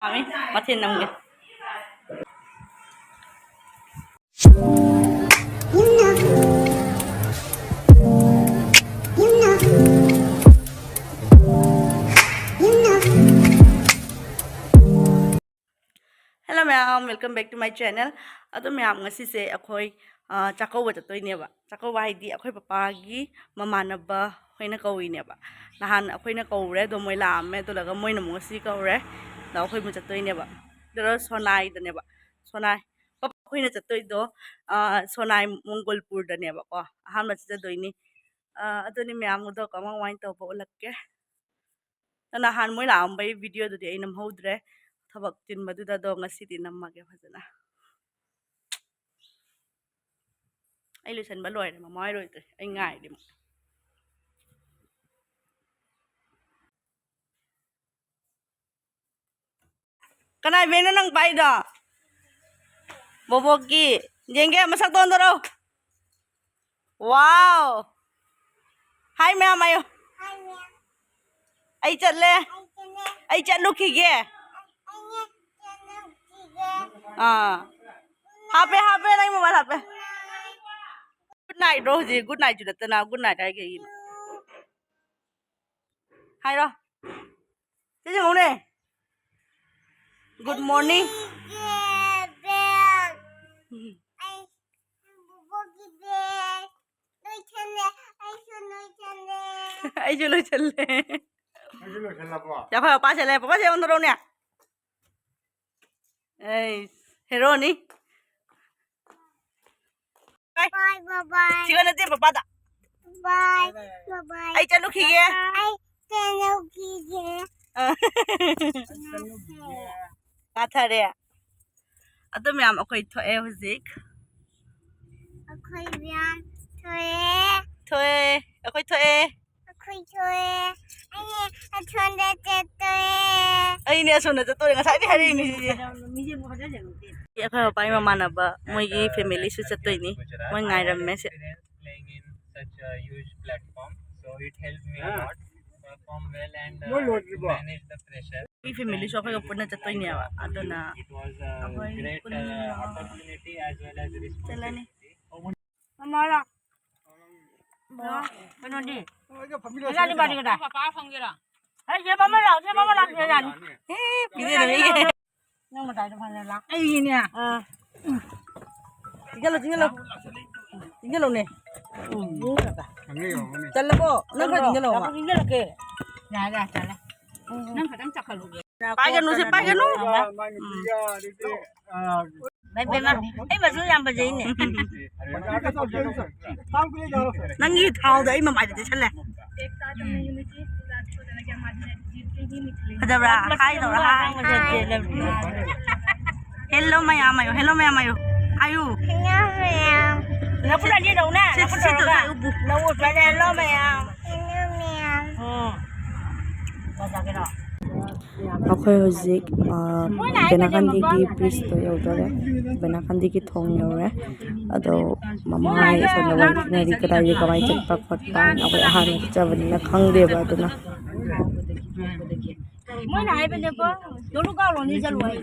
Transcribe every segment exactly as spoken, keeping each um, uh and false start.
ꯃꯥꯃꯤ, ꯃꯊꯦꯜ ꯅꯝꯒꯦ꯫ Hello ꯃꯌꯥꯝ, welcome back to my channel. ꯑꯗꯣ ꯃꯌꯥꯝ, ꯉꯁꯤꯁꯦ ꯑꯩꯈꯣꯏ, ꯑ, ꯆꯥꯛꯀꯧꯕ ꯆꯠꯇꯣꯏꯅꯦꯕ꯫ ꯆꯥꯛꯀꯧꯕ ꯍꯥꯏꯗꯤ ꯑꯩꯈꯣꯏ ꯄꯄꯥꯒꯤ ꯃꯃꯥꯟꯅꯕ ꯍꯣꯏꯅ ꯀꯧꯏꯅꯦꯕ꯫ ꯅꯍꯥꯟ ꯑꯩꯈꯣꯏꯅ ꯀꯧꯔꯦ, ꯑꯗꯣ ꯃꯣꯏ ꯂꯥꯛꯑꯝꯃꯦ, ꯑꯗꯨ ꯂꯣꯏꯔꯒ ꯃꯣꯏꯅ ꯑꯃꯨꯛ ꯉꯁꯤ ꯀꯧꯔꯦ꯫ ꯑꯗꯣ ꯑꯩꯈꯣꯏ ꯑꯃꯨꯛ ꯆꯠꯇꯣꯏꯅꯦꯕ꯫ ꯑꯗꯨꯒ ꯁꯣꯅꯥꯏꯗꯅꯦꯕ꯫ ꯁꯣꯅꯥꯏ, ꯄꯄꯥ ꯑꯩꯈꯣꯏꯅ ꯆꯠꯇꯣꯏꯗꯣ, ꯑ, ꯁꯣꯅꯥꯏ ꯃꯣꯡꯒꯣꯜꯄꯨꯔꯗꯅꯦꯕꯀꯣ꯫ ꯑꯍꯥꯟꯕ ꯆꯠꯆꯗꯣꯏꯅꯤ꯫ ꯑ, ꯑꯗꯨꯅꯤ ꯃꯌꯥꯝ, ꯑꯗꯣ ꯀꯃꯥꯏ ꯀꯃꯥꯏꯅ ꯇꯧꯕ ꯎꯠꯂꯛꯀꯦ꯫ ꯅꯍꯥꯟ ꯃꯣꯏ ꯂꯥꯛꯑꯝꯕꯩ videoꯗꯨꯗꯤ ꯑꯩ ꯅꯝꯍꯧꯗ꯭ꯔꯦ, ꯊꯕꯛ ꯆꯤꯟꯕꯗꯨꯗ꯫ ꯑꯗꯣ ꯉꯁꯤꯗꯤ ꯅꯝꯃꯒꯦ ꯐꯖꯅ꯫ ꯑꯩ ꯂꯣꯏꯁꯟꯕ ꯂꯣꯏꯔꯦ, ꯃꯃꯥ ꯍꯣꯏ ꯂꯣꯏꯗ꯭ꯔꯤ, ꯑꯩ ꯉꯥꯏꯔꯤ꯫ ꯀꯅꯥꯏ ꯕꯦꯒꯅꯣ ꯅꯪ ꯄꯥꯏꯗꯣ? ꯕꯣꯕꯣꯛꯀꯤ꯫ ꯌꯦꯡꯒꯦ, ꯃꯁꯛꯇꯣ ꯑꯣꯟꯊꯣꯔꯛꯑꯣ꯫ Wow! Hi ꯃꯌꯥꯝ ꯍꯥꯏꯌꯣ꯫ ꯑꯩ ꯆꯠꯂꯦ꯫ ꯑꯩ ꯆꯠꯂꯨꯈꯤꯒꯦ꯫ ꯑꯥ꯫ ꯍꯥꯞꯄꯦ, ꯍꯥꯞꯄꯦ, ꯅꯪ mobile ꯍꯥꯞꯄꯦ꯫ Good night ꯔꯣ ꯍꯧꯖꯤꯛ? Good night ꯁꯨ ꯅꯠꯇꯅ good night ꯍꯥꯏ ꯀꯩꯒꯤꯅꯣ? ꯍꯥꯏꯔꯣ꯫ ꯁꯤ ꯌꯦꯡꯉꯨꯅꯦ꯫ Good morning꯫ ꯑꯩꯒꯤ ꯕꯦꯒ꯫ ꯑꯩ ꯕꯣꯕꯣꯛꯀꯤ ꯕꯦꯒ ꯂꯣꯏꯁꯜꯂꯦ꯫ ꯑꯩꯁꯨ ꯂꯣꯏꯁꯜꯂꯦ꯫ ꯑꯩꯁꯨ ꯂꯣꯏꯁꯜꯂꯦ꯫ ꯑꯩꯁꯨ ꯂꯣꯏꯁꯜꯂꯕꯣ? ꯌꯥꯈꯣꯏ ꯄꯄꯥ ꯆꯠꯂꯦ꯫ ꯄꯄꯥ ꯆꯠꯂꯦ, ꯑꯣꯟꯊꯣꯔꯛꯎꯅꯦ꯫ ꯑꯩ ꯍꯦꯔꯣꯅꯤ꯫ Bye, bye, bye. ꯁꯤꯒ ꯅꯠꯇꯦ, ꯄꯄꯥꯗ꯫ Bye, bye, bye. ꯑꯩ ꯆꯠꯂꯨꯈꯤꯒꯦ꯫ ꯑꯩ ꯆꯠꯂꯨꯈꯤꯒꯦ꯫ ꯑ꯫ ꯀꯥꯊꯔꯦ꯫ ꯑꯗꯨ ꯃꯌꯥꯝ ꯑꯩꯈꯣꯏ ꯊꯣꯛꯑꯦ ꯍꯧꯖꯤꯛ꯫ ꯑꯩꯈꯣꯏ ꯃꯌꯥꯝ ꯊꯣꯛꯑꯦ꯫ ꯊꯣꯛꯑꯦ꯫ ꯑꯩꯈꯣꯏ ꯊꯣꯛꯑꯦ꯫ ꯑꯩꯈꯣꯏ ꯊꯣꯛꯑꯦ꯫ ꯑꯩꯅꯦ ꯑꯁꯣꯝꯗ ꯆꯠꯇꯣꯔꯦ꯫ ꯑꯩꯅꯦ ꯑꯁꯣꯝꯗ ꯆꯠꯇꯣꯔꯦ꯫ ꯉꯁꯥꯏꯗꯤ ꯍꯥꯏꯔꯛꯏꯅꯦ ꯁꯤꯁꯦ꯫ ꯑꯩꯈꯣꯏ ꯄꯄꯥꯒꯤ ꯃꯃꯥꯟꯅꯕ ꯃꯣꯏꯒꯤ familyꯁꯨ ꯆꯠꯇꯣꯏꯅꯤ꯫ ꯃꯣꯏ ꯉꯥꯏꯔꯝꯃꯦ ꯁꯤ꯫ Playing in such a huge platform, so it helped me a lot. Uh, perform well and uh, ꯂꯣꯏ ꯂꯣꯏꯗ꯭ꯔꯤꯕꯣ? Manage the pressure. ꯑꯩ ꯐꯦꯃꯤꯂꯤꯁꯨ ꯑꯩꯈꯣꯏꯒ ꯄꯨꯟꯅ ꯆꯠꯇꯣꯏꯅꯦꯕ, ꯑꯗꯨꯅ It was a ꯑꯩꯈꯣꯏ great ꯄꯨꯟꯅ uh, opportunity as well as ꯆꯠꯂꯅꯤ꯫ Responsibility. ꯃꯃꯥ ꯂꯥꯛ-, ꯀꯩꯅꯣꯗꯤ? ꯃꯆꯥꯗꯤ ꯄꯥꯗꯤ ꯀꯗꯥꯏ? ꯄꯄꯥ ꯐꯝꯒꯦꯔꯥ? ꯍꯩ, ꯁꯦ ꯃꯃꯥ ꯂꯥꯛꯑꯣ, ꯁꯦ ꯃꯃꯥ ꯂꯥꯛꯑꯣ, ꯁꯦ ꯌꯥꯅꯤ꯫ ꯄꯤꯖꯔꯣꯏꯌꯦ꯫ ꯅꯪ ꯃꯇꯥꯏꯗ ꯐꯝꯖꯜꯂꯣ꯫ ꯑꯩꯒꯤꯅꯦ꯫ ꯑꯥ꯫ ꯆꯤꯡꯁꯤꯜꯂꯣ, ꯆꯤꯡꯁꯤꯜꯂꯣ꯫ ꯆꯤꯡꯁꯤꯜꯂꯣꯅꯦ꯫ ꯎꯝ꯫ ꯆꯜꯂꯕꯣ? ꯅꯪ ꯈꯔ ꯆꯤꯡꯁꯤꯜꯂꯣ꯫ ꯌꯥꯝ ꯆꯤꯡꯁꯤꯜꯂꯛꯀꯦ꯫ ꯌꯥꯔꯦ, ꯌꯥꯔꯦ, ꯆꯜꯂꯦ꯫ ꯎꯝ꯫ ꯅꯪ ꯈꯛꯇꯪ ꯆꯥꯈꯠꯂꯨ꯫ ꯄꯥꯏꯒꯅꯨ, ꯁꯦ ꯄꯥꯏꯒꯅꯨ꯫ ꯃꯥꯏ ꯅꯨꯄꯤꯒ ꯑꯗꯨꯗꯤ, ꯑꯥ, ꯃꯥꯏ ꯄꯦꯝꯃ, ꯑꯩ ꯃꯆꯨ ꯌꯥꯝ ꯐꯖꯩꯅꯦ꯫ ꯅꯪꯒꯤ ꯊꯥꯎꯗꯣ ꯑꯩ ꯃꯃꯥꯏꯗ ꯇꯩꯁꯜꯂꯦ꯫ ꯐꯖꯕ꯭ꯔꯥ? ꯍꯥꯏ ꯇꯧꯔ ꯍꯥꯏ꯫ ꯍꯦꯜꯂꯣ ꯃꯌꯥꯝ ꯍꯥꯏꯌꯣ, ꯍꯦꯜꯂꯣ ꯃꯌꯥꯝ ꯍꯥꯏꯌꯣ꯫ ꯍꯥꯏꯌꯨ꯫ ꯍꯦꯜꯂꯣ ꯃꯌꯥꯝ꯫ ꯁꯤ, ꯁꯤ, ꯁꯤ ꯇꯧꯔꯒ ꯍꯥꯏꯌꯨ, ꯕꯨ꯫ ꯍꯦꯜꯂꯣ ꯃꯌꯥꯝ꯫ ꯎꯝ꯫ ꯑꯩꯈꯣꯏ ꯍꯧꯖꯤꯛ, ꯑ, ꯕꯦꯅꯥꯀꯥꯟꯗꯤꯒꯤ ꯕ꯭ꯔꯤꯖꯇꯣ ꯌꯧꯗꯣꯔꯦ꯫ ꯕꯦꯅꯥꯀꯥꯟꯗꯤꯒꯤ ꯊꯣꯡ ꯌꯧꯔꯦ꯫ ꯑꯗꯣ ꯃꯃꯥ ꯍꯣꯏ ꯑꯁꯣꯝꯗ ꯋꯥꯔꯤ ꯈꯠꯅꯔꯤ, ꯀꯗꯥꯏꯗ ꯀꯃꯥꯏꯅ ꯆꯠꯄ ꯈꯣꯠꯄ ꯍꯥꯏꯅ꯫ ꯑꯩꯈꯣꯏ ꯑꯍꯥꯟꯕ ꯆꯠꯆꯕꯅꯤꯅ ꯈꯪꯗꯦꯕ, ꯑꯗꯨꯅ꯫ ꯃꯣꯏꯅ ꯍꯥꯏꯕꯅꯦꯀꯣ, ꯗꯣꯂꯨ ꯀꯥꯎꯔꯣꯅꯤ ꯆꯠꯂꯨ ꯍꯥꯏ꯫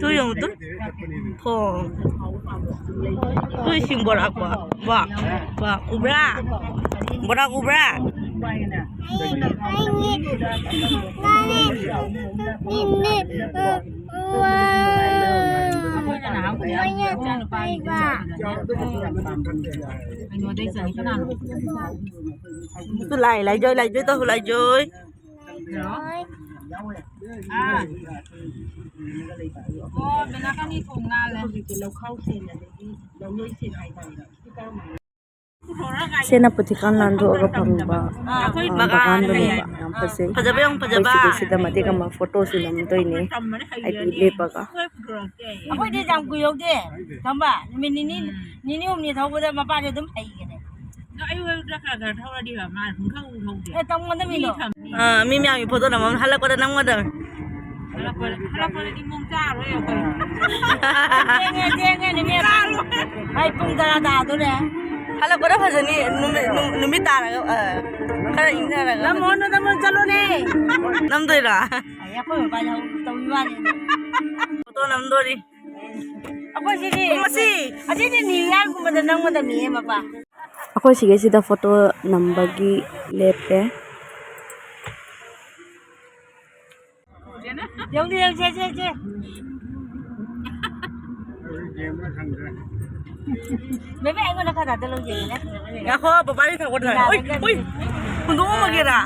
ꯇꯨ ꯌꯦꯡꯉꯨ ꯇꯨ꯫ ꯊꯣꯡ꯫ ꯇꯨ ꯏꯁꯤꯡ ꯕꯣꯔꯥ ꯀꯣ꯫ ꯋꯥ꯫ ꯋꯥ꯫ ꯎꯕ꯭ꯔꯥ? ꯕꯣꯔꯥ ꯎꯕ꯭ꯔꯥ? ꯂꯥꯏ, ꯂꯥꯏꯖꯣꯏ, ꯂꯥꯏꯖꯣꯏ ꯇꯧ, ꯂꯥꯏꯖꯣꯏ꯫ ꯑꯥ꯫ ꯑꯣ, ꯕꯦꯂꯥꯀꯅꯤ ꯊꯣꯡ ꯂꯥꯜꯂꯦ꯫ ꯁꯦ ꯅꯥꯄꯨꯊꯤꯀꯥꯟ ꯂꯥꯟꯊꯣꯛꯑꯒ ꯐꯪꯕ, ꯑꯥ, ꯑꯩꯈꯣꯏ ꯑꯥ, ꯕꯒꯥꯟ ꯕꯒꯥꯟꯗꯅꯦꯕ꯫ ꯂꯩ꯫ ꯌꯥꯝ ꯐꯖꯩ꯫ ꯐꯖꯕ ꯌꯦꯡꯉꯨ, ꯐꯖꯕ꯫ ꯑꯩꯈꯣꯏ ꯁꯤꯗꯩꯁꯤꯗ ꯃꯇꯦꯛ ꯑꯃ ꯐꯣꯇꯣꯁꯨ ꯅꯝꯗꯣꯏꯅꯦ꯫ ꯑꯩꯗꯤ ꯂꯦꯞꯄꯒ꯫ ꯑꯩꯈꯣꯏꯗꯤ ꯌꯥꯝ ꯀꯨꯏꯍꯧꯗꯦ, ꯊꯝꯕ꯫ ꯅꯨꯃꯤꯠ ꯅꯤꯅꯤ, ꯎꯝ꯫ ꯅꯤꯅꯤ ꯍꯨꯝꯅꯤ ꯊꯧꯕꯗ ꯃꯄꯥꯁꯦ ꯑꯗꯨꯝ ꯍꯩꯈꯔꯦ꯫ ꯑꯗꯣ ꯑꯌꯨꯛ ꯑꯌꯨꯛꯇ ꯈꯔ ꯈꯔ ꯊꯧꯔꯗꯤ ꯐꯕ, ꯃꯥ ꯁꯨꯡꯊꯧ ꯊꯧꯗꯦ꯫ ꯑꯦ, ꯇꯝꯒꯗꯕꯅꯤꯗꯣ꯫ ꯃꯤ ꯊꯝ- ꯑꯥ, ꯃꯤ ꯃꯌꯥꯝꯒꯤ ꯐꯣꯇꯣ ꯅꯝꯕ ꯑꯃ ꯍꯜꯂꯛꯄꯗ ꯅꯝꯒꯗꯕꯅꯤ꯫ ꯍꯜꯂꯛꯄꯗ, ꯍꯜꯂꯛꯄꯗꯗꯤ ꯃꯑꯣꯡ ꯆꯥꯔꯣꯏ ꯑꯩꯈꯣꯏ꯫ ꯊꯦꯡꯉꯦ, ꯊꯦꯡꯉꯦ, ꯅꯨꯃꯤꯠ꯫ ꯑꯩ ꯄꯨꯡ ꯇꯔꯥ ꯇꯥꯗꯣꯔꯦ꯫ ꯍꯜꯂꯛꯄꯗ ꯐꯖꯅꯤ, ꯅꯨꯃꯤꯠ, ꯅꯨꯃꯤꯠ ꯇꯥꯔꯒ, ꯑ, ꯈꯔ ꯏꯪꯊꯔꯒ꯫ ꯅꯝꯃꯣ, ꯅꯝꯃꯣ, ꯆꯠꯂꯣꯅꯦ꯫ ꯅꯝꯗꯣꯏꯔꯣ? ꯑꯩ ꯑꯩꯈꯣꯏ ꯃꯄꯥꯟ ꯍꯧ-, ꯇꯧꯕꯤ ꯋꯥꯅꯤ꯫ ꯐꯣꯇꯣ ꯅꯝꯗꯣꯔꯤ꯫ ꯑꯩꯈꯣꯏ ꯁꯤꯗꯤ ꯃꯁꯤ꯫ ꯑꯁꯤꯗꯤ ꯅ꯭ꯌꯨ ꯌꯥꯔꯒꯨꯝꯕꯗ ꯅꯝꯒꯗꯕꯅꯤꯍꯦ, ꯃꯄꯥ꯫ ꯑꯩꯈꯣꯏ ꯁꯤꯒꯩꯁꯤꯗ ꯐꯣꯇꯣ ꯅꯝꯕꯒꯤ ꯂꯦꯞꯄꯦ꯫ ꯌꯧꯗꯤ ꯌꯧꯁꯦ, ꯁꯦ, ꯁꯦ꯫ ꯕꯦꯕꯦ, ꯑꯩꯉꯣꯟꯗ ꯈꯔ ꯇꯥꯇ ꯂꯧ ꯌꯦꯡꯉꯦꯅꯦ꯫ ꯉꯥꯏꯈꯣ, ꯕꯕꯥꯒꯤ ꯊꯛꯄꯗ꯫ ꯎꯏ, ꯎꯏ꯫ ꯍꯨꯟꯗꯣꯛꯑꯝꯃꯒꯦꯔꯥ?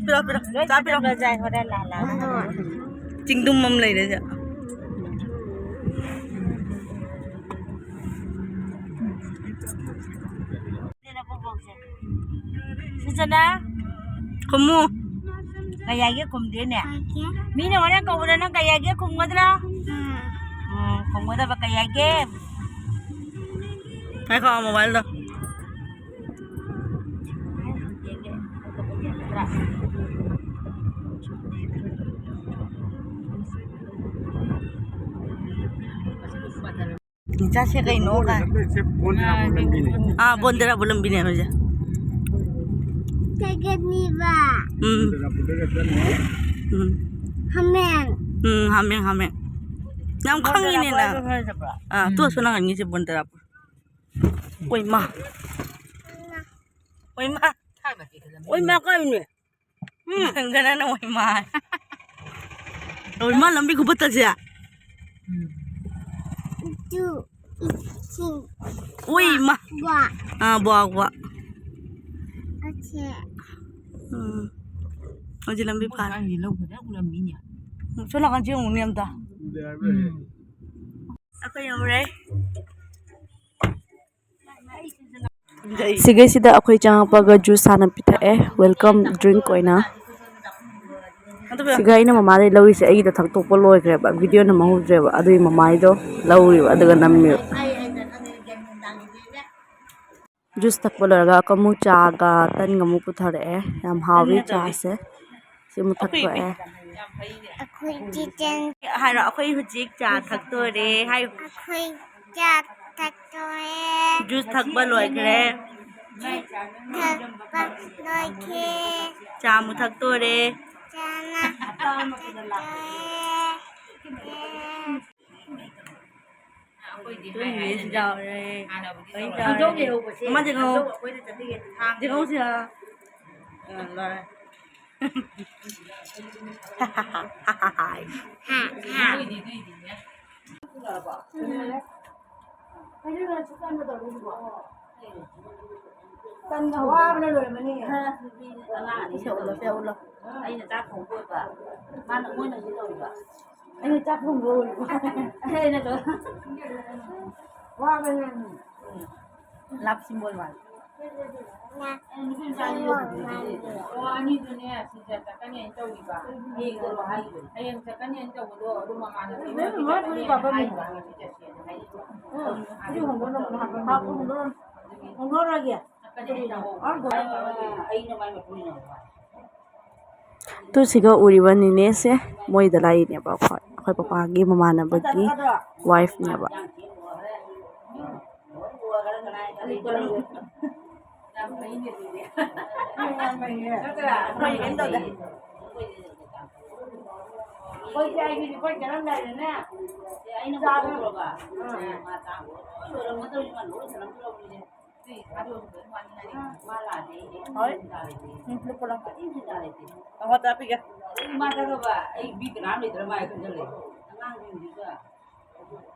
ꯄꯤꯔꯛꯑꯣ, ꯄꯤꯔꯛꯑꯣ꯫ ꯆꯥ ꯄꯤꯔꯛꯑꯣ꯫ ꯂꯣꯏ ꯆꯥꯏ, ꯍꯣꯔꯦꯟ ꯂꯥꯛꯑ ꯂꯥꯛꯑ꯫ ꯆꯤꯡꯗꯨꯝ ꯑꯃ ꯂꯩꯔꯦ ꯁꯤꯗ꯫ ꯁꯨꯆꯅꯥ꯫ ꯈꯨꯝꯃꯨ꯫ ꯀꯩ ꯍꯥꯏꯒꯦ ꯈꯨꯝꯗꯦꯅꯦ? ꯃꯤꯅ ꯍꯣꯔꯦꯟ ꯀꯧꯕꯗ ꯅꯪ ꯀꯩ ꯍꯥꯏꯒꯦ ꯈꯨꯝꯒꯗ꯭ꯔꯥ? ꯎꯝ, ꯈꯨꯝꯒꯗꯕ ꯀꯩ ꯍꯥꯏꯒꯦ? ꯉꯥꯏꯈꯣ, ꯃꯣꯕꯥꯏꯜꯗꯣ꯫ ꯆꯥꯁꯦ ꯀꯩꯅꯣ ꯀꯥꯏ꯫ ꯑꯥ, ꯕꯣꯟꯗꯔꯥꯕꯨ ꯂꯝꯕꯤꯅꯦ ꯍꯧꯖꯤꯛ꯫ ꯀꯩꯒꯅꯤꯕ? ꯎꯝ꯫ ꯎꯝ꯫ ꯍꯥꯃꯦꯡ꯫ ꯎꯝ, ꯍꯥꯃꯦꯡ, ꯍꯥꯃꯦꯡ꯫ ꯌꯥꯝ ꯈꯪꯉꯤꯅꯦ ꯅꯪ꯫ ꯑꯥ, ꯇꯨ ꯑꯁꯣꯝ ꯅꯥꯀꯟꯒꯤꯁꯦ ꯕꯣꯟꯗꯔꯥꯕꯨ꯫ ꯑꯣꯏ ꯃꯥ꯫ ꯑꯣꯏ ꯃꯥ꯫ ꯑꯣꯏ ꯃꯥ ꯀꯩꯅꯣ? ꯎꯝ꯫ ꯒꯅꯅ ꯑꯣꯏ ꯃꯥ꯫ ꯑꯣꯏ ꯃꯥ ꯂꯝꯕꯤ ꯈꯨꯐꯠꯇꯁꯦ꯫ ꯇꯨ ꯏꯁꯤꯡ꯫ ꯑꯣꯏ ꯃꯥ꯫ ꯋꯥ꯫ ꯑꯥ, ꯕ꯭ꯋꯥ, ꯕ꯭ꯋꯥ꯫ ꯑꯁꯦ꯫ ꯎꯝ꯫ ꯍꯧꯖꯤꯛ ꯂꯝꯕꯤ ꯐꯥꯔꯦ꯫ ꯃꯣꯏ ꯂꯧ ꯐꯖꯅ ꯎꯔꯝꯃꯤꯅꯦ꯫ ꯁꯣꯝ ꯅꯥꯀꯟ ꯆꯦꯡꯉꯨꯅꯦ ꯑꯝꯇ꯫ ꯎꯝ꯫ ꯑꯩꯈꯣꯏ ꯌꯧꯔꯦ꯫ ꯁꯤꯒꯩꯁꯤꯗ ꯑꯩꯈꯣꯏ ꯆꯪꯉꯛꯄꯒ ꯖꯨꯁ ꯍꯥꯟꯅ ꯄꯤꯊꯛꯑꯦ, ꯋꯦꯜꯀꯝ ꯗ꯭ꯔꯤꯡꯛ ꯑꯣꯏꯅ꯫ ꯁꯤꯒ ꯑꯩꯅ ꯃꯃꯥꯗꯩ ꯂꯧꯔꯤꯁꯦ ꯑꯩꯒꯤꯗ ꯊꯛꯇꯣꯛꯄ ꯂꯣꯏꯈ꯭ꯔꯦꯕ, ꯚꯤꯗꯤꯑꯣ ꯅꯝꯍꯧꯗ꯭ꯔꯦꯕ, ꯑꯗꯨꯒꯤ ꯃꯃꯥꯏꯗꯣ ꯂꯧꯔꯤꯕ ꯑꯗꯨꯒ ꯅꯝꯃꯤꯕ꯫ ꯖꯨꯁ ꯊꯛꯄ ꯂꯣꯏꯔꯒ ꯑꯃꯨꯛ ꯆꯥꯒ ꯇꯟꯒ ꯑꯃꯨꯛ ꯄꯨꯊꯔꯛꯑꯦ꯫ ꯌꯥꯝ ꯍꯥꯎꯋꯤ ꯆꯥꯁꯦ꯫ ꯁꯤ ꯑꯃꯨꯛ ꯊꯛꯇꯣꯛꯑꯦ꯫ ꯑꯩꯈꯣꯏ ꯆꯤꯆꯟ ꯍꯥꯏꯔꯣ, ꯑꯩꯈꯣꯏ ꯍꯧꯖꯤꯛ ꯆꯥ ꯊꯛꯇꯣꯔꯦ ꯍꯥꯏꯌꯨ꯫ ꯑꯩꯈꯣꯏ ꯆꯥ ꯊꯛꯇꯣꯔꯦ꯫ ꯖꯨꯁ ꯊꯛꯄ ꯂꯣꯏꯈ꯭ꯔꯦ꯫ ꯖꯨꯁ ꯊꯛꯄ ꯂꯣꯏꯈ꯭ꯔꯦ꯫ ꯆꯥ ꯑꯃꯨꯛ ꯊꯛꯇꯣꯔꯦ꯫ ꯆꯥꯅ ꯊꯛꯇꯣꯔꯦ꯫ ꯑꯩꯈꯣꯏꯗꯤ ꯍꯥꯏ ꯍꯥꯏꯅ ꯌꯥꯎꯔꯦ꯫ ꯍꯥꯟꯅꯕꯨꯗꯤ ꯍꯣꯏ, ꯇꯧꯔꯝꯃꯦ꯫ ꯌꯥꯎꯔꯦ꯫ ꯑꯃ ꯆꯤꯡꯍꯧ꯫ ꯑꯩꯈꯣꯏꯗ ꯆꯠꯄꯤꯒꯦ꯫ ꯊꯥꯡ ꯆꯤꯡꯍꯧꯁꯤ ꯂꯥꯎ꯫ ꯑ, ꯂꯣꯏꯔꯦ꯫ ꯍꯥ, ꯍꯥ꯫ ꯅꯣꯏꯗꯤ ꯑꯗꯨꯏꯗꯤꯅꯦ꯫ ꯇꯟꯅ ꯋꯥꯕꯅ ꯂꯣꯏꯔꯝꯃꯅꯤ꯫ ꯁꯦ ꯎꯠꯂꯣ, ꯁꯦ ꯎꯠꯂꯣ꯫ ꯑꯩꯅ ꯆꯥꯛ ꯊꯣꯡꯕ ꯑꯣꯏꯕ, ꯃꯥꯅ, ꯃꯣꯏꯅ ꯁꯤ ꯇꯧꯔꯤꯕ꯫ ꯑꯩꯅ ꯆꯥꯛ ꯊꯣꯡꯕ ꯑꯣꯏꯕ꯫ ꯑꯩꯅ ꯇꯧ-, ꯋꯥꯕꯅ꯫ ꯂꯥꯞ ꯁꯤꯝꯕꯣꯜ ꯃꯥꯜꯂꯦ꯫ ꯑꯣ, ꯑꯅꯤꯗꯨꯅꯦ, ꯁꯤꯗ ꯆꯠꯀꯅꯤ ꯍꯥꯏꯅ ꯇꯧꯔꯤꯕ꯫ ꯍꯌꯦꯡ ꯆꯠꯂꯣ ꯍꯥꯏꯈꯤꯕꯅꯤ꯫ ꯍꯌꯦꯡ ꯆꯠꯀꯅꯤ ꯍꯥꯏꯅ ꯇꯧꯕꯗꯣ, ꯑꯗꯨ ꯃꯃꯥꯟꯅꯕꯤ ꯑꯃ ꯆꯠꯀꯅꯤ ꯍꯥꯏꯅ ꯍꯥꯏꯕ, ꯉꯁꯤ ꯆꯠꯁꯦꯅ ꯍꯥꯏꯔꯤꯕ꯫ ꯎꯝ, ꯑꯗꯨ ꯍꯣꯡꯗꯣꯛꯅꯕ ꯍꯥꯞꯄ, ꯍꯥꯞꯄ ꯍꯣꯡꯗꯣꯛꯅꯕ꯫ ꯍꯣꯡꯗꯣꯛꯑꯔꯣꯏꯒꯦ꯫ ꯆꯠꯀꯅꯤ ꯍꯥꯏꯅ ꯇꯧꯍꯧꯕ꯫ ꯑꯥ, ꯑꯩꯅ ꯃꯥꯏ ꯃꯇꯨꯡ ꯏꯟꯅꯕ ꯍꯥꯏ꯫ ꯇꯨ ꯁꯤꯒ ꯎꯔꯤꯕ ꯅꯤꯅꯦꯁꯦ ꯃꯣꯏꯗ ꯂꯥꯛꯏꯅꯦꯕ, ꯑꯩꯈꯣꯏ, ꯑꯩꯈꯣꯏ ꯄꯄꯥꯒꯤ ꯃꯃꯥꯟꯅꯕꯒꯤ ꯋꯥꯏꯐꯅꯦꯕ꯫ ꯍꯣꯏ꯫ ꯎꯝ, ꯂꯨꯄꯥ ꯂꯧ꯫ ꯑꯩ ꯃꯥ ꯆꯠꯈ꯭ꯔꯕ ꯑꯩ ꯃꯤ ꯀꯅꯥꯝ ꯂꯩꯇ꯭ꯔ ꯃꯥꯜꯂꯦ ꯈꯟꯖꯜꯂꯦ꯫ ꯑꯉꯥꯡꯁꯤꯡꯁꯤꯒ,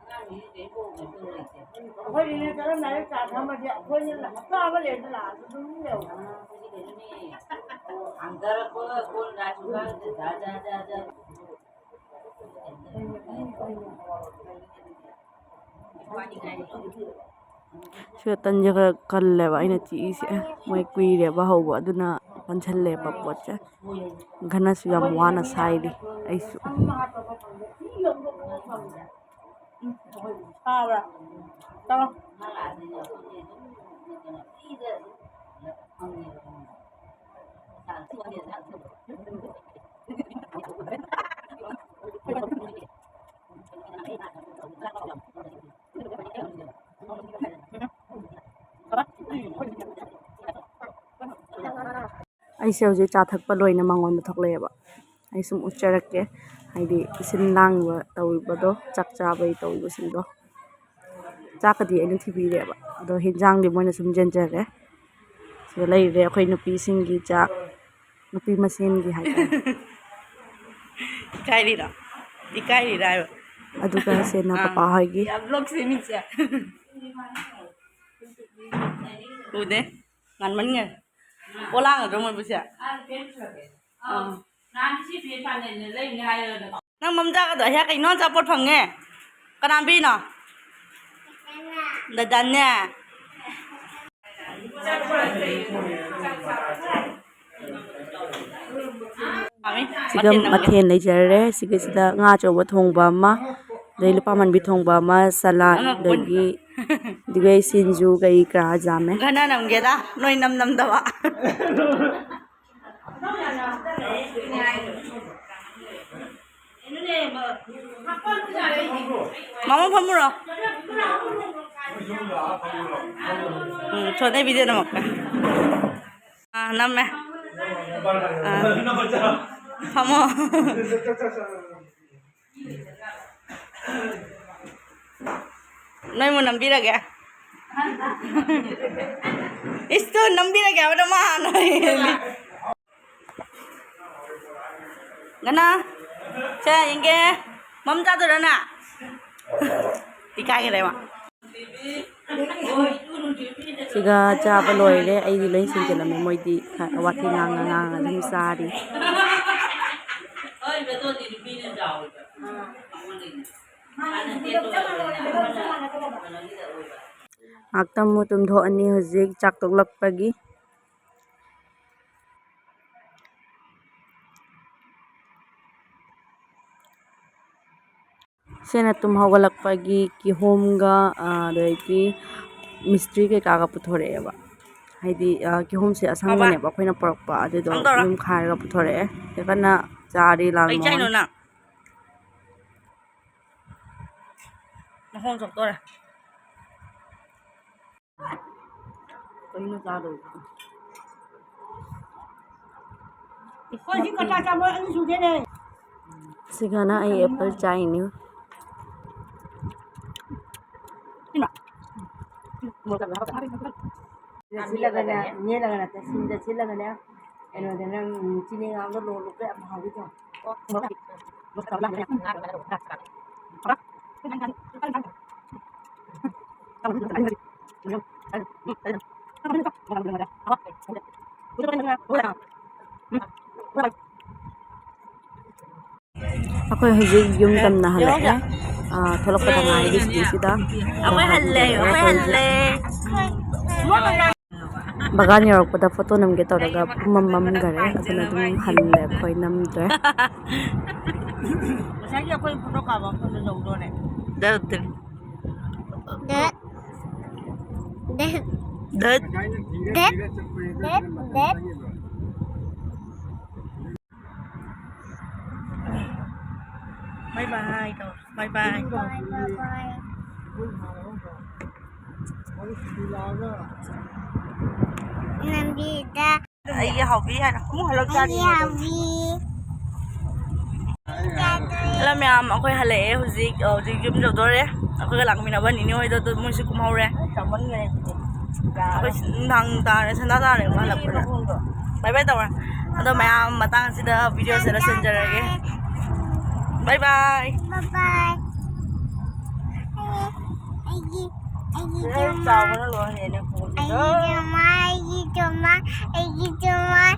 ꯑꯉꯥꯡꯁꯤꯡꯁꯤ ꯀꯔꯤꯝ ꯀꯣꯛ ꯀꯩꯝ ꯇꯧ ꯂꯩꯇꯦ꯫ ꯑꯩꯈꯣꯏꯅꯤꯅꯦ ꯆꯠꯂꯝꯗꯥꯏꯗ ꯆꯥ ꯊꯛꯑꯝꯃꯗꯤ ꯑꯩꯈꯣꯏꯅ ꯍꯞꯇꯥ ꯑꯃ ꯂꯩꯔꯁꯨ ꯂꯥꯛꯑꯁꯨ ꯑꯗꯨꯝ ꯌꯧꯏ꯫ ꯑꯉꯥꯡ ꯑꯩꯈꯣꯏꯗꯤ ꯀꯩꯅꯣꯅꯦ, ꯍꯥꯡꯊꯔꯛꯄꯒ ꯀꯣꯟ ꯔꯥꯏꯁ ꯀꯨꯀꯔ ꯖꯥ ꯖꯥ ꯖꯥ ꯖꯥ꯫ ꯁꯤꯒ ꯇꯟꯁꯦ ꯈꯔ ꯀꯜꯂꯦꯕ ꯑꯩꯅ ꯆꯤꯛꯏꯁꯦ꯫ ꯃꯣꯏ ꯀꯨꯏꯔꯦꯕ ꯍꯧꯕ, ꯑꯗꯨꯅ ꯀꯟꯁꯜꯂꯦꯕ ꯄꯣꯠꯁꯦ꯫ ꯘꯅꯁꯨ ꯌꯥꯝ ꯋꯥꯅ ꯁꯥꯏꯔꯤ ꯑꯩꯁꯨ꯫ ꯁꯥꯕ꯭ꯔꯥ? ꯆꯪꯉꯣ꯫ ꯑꯩꯁꯦ ꯍꯧꯖꯤꯛ ꯆꯥ ꯊꯛꯄ ꯂꯣꯏꯅ ꯃꯉꯣꯟꯗ ꯊꯣꯛꯂꯛꯑꯦꯕ꯫ ꯑꯩ ꯁꯨꯝ ꯎꯠꯆꯔꯛꯀꯦ, ꯍꯥꯏꯗꯤ ꯏꯁꯤꯡ ꯂꯥꯡꯕ ꯇꯧꯔꯤꯕꯗꯣ, ꯆꯥꯛ ꯆꯥꯕꯒꯤ ꯇꯧꯔꯤꯕꯁꯤꯡꯗꯣ꯫ ꯆꯥꯛꯀꯗꯤ ꯑꯩꯅ ꯊꯤꯕꯤꯔꯦꯕ, ꯑꯗꯣ ꯍꯤꯟꯖꯥꯡꯗꯤ ꯃꯣꯏꯅ ꯁꯨꯝ ꯌꯦꯟꯖꯔꯦ꯫ ꯁꯤꯗ ꯂꯩꯔꯦ ꯑꯩꯈꯣꯏ ꯅꯨꯄꯤꯁꯤꯡꯒꯤ ꯆꯥꯛ, ꯅꯨꯄꯤ ꯃꯁꯦꯟꯒꯤ ꯍꯥꯏꯇꯥꯔꯦ꯫ ꯏꯀꯥꯏꯔꯤꯔꯣ? ꯏꯀꯥꯏꯔꯤꯔꯥ ꯍꯥꯏꯕ? ꯑꯗꯨꯒ ꯁꯦꯅꯥ ꯑꯥ꯫ ꯄꯄꯥ ꯍꯣꯏꯒꯤ꯫ ꯌꯥꯝ ꯂꯣꯛꯁꯦ ꯃꯤꯠꯁꯦ꯫ ꯎꯗꯦ꯫ ꯉꯥꯟꯃꯟꯒꯔꯦ꯫ ꯄꯣꯂꯥꯡꯒꯗ꯭ꯔꯣ ꯃꯣꯏꯕꯨꯁꯦ? ꯑꯥ꯫ ꯅꯪ ꯃꯝꯖꯥꯒꯗꯣ ꯑꯩꯍꯥꯛ ꯀꯩꯅꯣ ꯑꯆꯥꯄꯣꯠ ꯐꯪꯉꯦ꯫ ꯀꯅꯥ ꯄꯤꯔꯤꯅꯣ? ꯗꯗꯥꯅꯦ꯫ ꯃꯥꯃꯤ, ꯁꯤꯒ ꯃꯊꯦꯜ ꯅꯝꯒꯦ꯫ ꯃꯊꯦꯜ ꯂꯩꯖꯔꯦ꯫ ꯁꯤꯒꯤꯁꯤꯗ ꯉꯥ ꯑꯆꯧꯕ ꯊꯣꯡꯕ ꯑꯃ, ꯑꯗꯩ ꯂꯨꯄꯥ ꯃꯥꯟꯕꯤ ꯊꯣꯡꯕ ꯑꯃ, ꯁꯂꯥꯗ, ꯑꯉꯛꯄꯅꯤ꯫ ꯑꯗꯒꯤ, ꯑꯗꯨꯒ ꯁꯤꯡꯖꯨ ꯀꯔꯤ ꯀꯔꯥ ꯌꯥꯝꯃꯦ꯫ ꯒꯅꯥ ꯅꯝꯒꯦꯗ, ꯅꯣꯏ ꯅꯝ ꯅꯝꯗꯕ꯫ ꯃꯃꯥ ꯐꯝꯃꯨꯔꯣ꯫ ꯎꯝ, ꯁꯣꯝꯗꯩ video ꯅꯝꯃꯛꯀꯦ꯫ ꯑꯥ, ꯅꯝꯃꯦ꯫ ꯑꯥ, ꯐꯝꯃꯣ꯫ ꯅꯣꯏ ꯃꯨ ꯅꯝꯕꯤꯔꯒꯦ꯫ ꯏꯁꯇꯨ ꯅꯝꯕꯤꯔꯒꯦ ꯍꯥꯏꯕꯗ ꯃꯥ ꯍꯥꯟꯅ ꯍꯦꯜꯂꯤ꯫ ꯒꯅꯥ, ꯁꯦ ꯌꯦꯡꯒꯦ꯫ ꯃꯝ ꯆꯥꯗꯣꯏꯔꯣ ꯅꯪ? ꯏꯀꯥꯏꯒꯔꯦ ꯃꯥ꯫ ꯁꯤꯒ ꯆꯥꯕ ꯂꯣꯏꯔꯦ꯫ ꯑꯩꯗꯤ ꯂꯣꯏ ꯁꯤꯟꯖꯤꯜꯂꯝꯃꯦ꯫ ꯃꯣꯏꯗꯤ ꯋꯥꯊꯤ ꯉꯥꯡꯉ ꯉꯥꯡꯉ ꯑꯗꯨꯝ ꯆꯥꯔꯤ꯫ ꯉꯥꯛꯇꯪ ꯑꯃꯨꯛ ꯇꯨꯝꯊꯣꯛꯑꯅꯤ ꯍꯧꯖꯤꯛ ꯆꯥꯛ ꯇꯣꯛꯂꯛꯄꯒꯤ꯫ ꯁꯤꯅ ꯇꯨꯝ ꯍꯧꯒꯠꯂꯛꯄꯒꯤ ꯀꯤꯍꯣꯝꯒ, ꯑ, ꯑꯗꯒꯤ ꯃꯤꯁꯇ꯭ꯔꯤ ꯀꯩꯀꯥꯒ ꯄꯨꯊꯣꯔꯛꯑꯦꯕ꯫ ꯍꯥꯏꯗꯤ, ꯑ, ꯀꯤꯍꯣꯝꯁꯦ ꯑꯁꯪꯕꯅꯦꯕ ꯑꯩꯈꯣꯏꯅ ꯄꯨꯔꯛꯄ, ꯑꯗꯨꯗꯣ ꯍꯥꯡꯗꯣꯔꯣ꯫ ꯑꯗꯨꯝ ꯈꯥꯏꯔꯒ ꯄꯨꯊꯣꯔꯛꯑꯦ꯫ ꯁꯤ ꯀꯟꯅ ꯆꯥꯔꯤ ꯂꯥꯜ ꯀꯩ ꯃꯣꯍꯟ꯫ ꯆꯥꯏꯅꯣ ꯅꯪ? ꯃꯈꯣꯡ ꯆꯣꯛꯇꯣꯔꯦ꯫ ꯀꯩꯅꯣ ꯆꯥꯗꯧꯔꯤꯁꯤꯕꯣ? ꯑꯩꯈꯣꯏ ꯁꯤ ꯀꯇꯥ ꯆꯥꯕ ꯑꯅꯤ ꯁꯨꯗꯣꯏꯅꯦ꯫ ꯁꯤꯒꯅ ꯑꯩ ꯑꯦꯄꯜ ꯆꯥꯏꯅꯤ꯫ ꯁꯤꯜꯂꯒꯅꯦ, ꯃꯦꯠꯂꯒ ꯅꯠꯇꯦ, ꯁꯤꯡꯗ ꯁꯤꯜꯂꯒꯅꯦ, ꯀꯩꯅꯣꯗ ꯅꯪ ꯆꯤꯅꯤ ꯉꯥꯡꯗꯣ ꯂꯣꯜꯂꯨ, ꯀꯌꯥꯝ ꯍꯥꯎꯒꯦ ꯌꯦꯡꯉꯣ꯫ ꯑꯩꯈꯣꯏ ꯍꯧꯖꯤꯛ ꯌꯨꯝ ꯇꯝꯅ ꯍꯜꯂꯛꯑꯦ꯫ ꯑꯥ, ꯊꯣꯛꯂꯛꯄꯗ ꯉꯥꯏꯔꯤ ꯁꯤꯗꯩꯁꯤꯗ꯫ ꯑꯩꯈꯣꯏ ꯍꯜꯂꯦ, ꯑꯩꯈꯣꯏ ꯍꯜꯂꯦ꯫ ꯕꯒꯥꯟ ꯌꯧꯔꯛꯄꯗ ꯐꯣꯇꯣ ꯅꯝꯒꯦ ꯇꯧꯔꯒ ꯄꯨꯝꯃꯝ ꯃꯝꯈꯔꯦ꯫ ꯑꯗꯨꯅ ꯑꯗꯨꯝ ꯍꯜꯂꯦ, ꯑꯩꯈꯣꯏ ꯅꯝꯗ꯭ꯔꯦ꯫ ꯉꯁꯥꯏꯒꯤ ꯑꯩꯈꯣꯏ ꯐꯣꯇꯣ ꯀꯥꯞꯄ ꯃꯐꯝꯗ ꯌꯧꯗꯣꯔꯦ꯫ ꯗꯠ꯫ ꯗꯠ꯫ ꯗꯠ꯫ ꯗꯠ꯫ ꯗꯠ꯫ ꯗꯠ꯫ ꯕꯥꯏ ꯕꯥꯏ ꯇꯧ꯫ ꯕꯥꯏ ꯕꯥꯏ꯫ ꯕꯥꯏ ꯕꯥꯏ ꯕꯥꯏ꯫ ꯂꯝꯕꯤꯗ ꯑꯩꯒꯤ ꯍꯥꯎꯕꯤ ꯍꯥꯏꯅ ꯑꯃꯨꯛ ꯍꯜꯂꯛ ꯑꯩꯒꯤ ꯆꯥꯅꯤꯡꯉꯦ꯫ ꯍꯥꯎꯕꯤ꯫ ꯍꯜꯂꯣ ꯃꯌꯥꯝ, ꯑꯩꯈꯣꯏ ꯍꯜꯂꯛꯑꯦ ꯍꯧꯖꯤꯛ, ꯍꯧꯖꯤꯛ ꯌꯨꯝ ꯌꯧꯗꯣꯔꯦ꯫ ꯑꯩꯈꯣꯏꯒ ꯂꯥꯛꯃꯤꯟꯅꯕ ꯅꯤꯅꯦ ꯍꯣꯏꯗꯣ ꯑꯗꯨ ꯃꯣꯏꯁꯨ ꯀꯨꯝꯍꯧꯔꯦ꯫ ꯑꯩꯈꯣꯏ ꯅꯨꯡꯗꯥꯡ ꯇꯥꯔꯦ, ꯁꯟꯗꯥ ꯇꯥꯔꯦ ꯑꯩꯈꯣꯏ ꯍꯜꯂꯛꯄꯗ꯫ ꯕꯥꯏ ꯕꯥꯏ ꯇꯧꯔꯦ꯫ ꯑꯗꯣ ꯃꯌꯥꯝ ꯃꯇꯥꯡ ꯑꯁꯤꯗ ꯚꯤꯗꯤꯑꯣꯁꯦ ꯂꯣꯏꯁꯤꯟꯖꯔꯒꯦ꯫ ꯕꯥꯏ ꯕꯥꯏ꯫ ꯕꯥꯏ ꯕꯥꯏ꯫ ꯑꯩꯒꯤ, ꯑꯩꯒꯤ ꯆꯥꯎꯕꯅ ꯂꯣꯏꯔꯦ ꯑꯩꯅ ꯈꯣꯡꯁꯤꯗ꯫ ꯑꯩꯒꯤ ꯆꯨꯝꯃꯥ, ꯑꯩꯒꯤ ꯆꯨꯝꯃꯥ, ꯑꯩꯒꯤ ꯆꯨꯝꯃꯥ꯫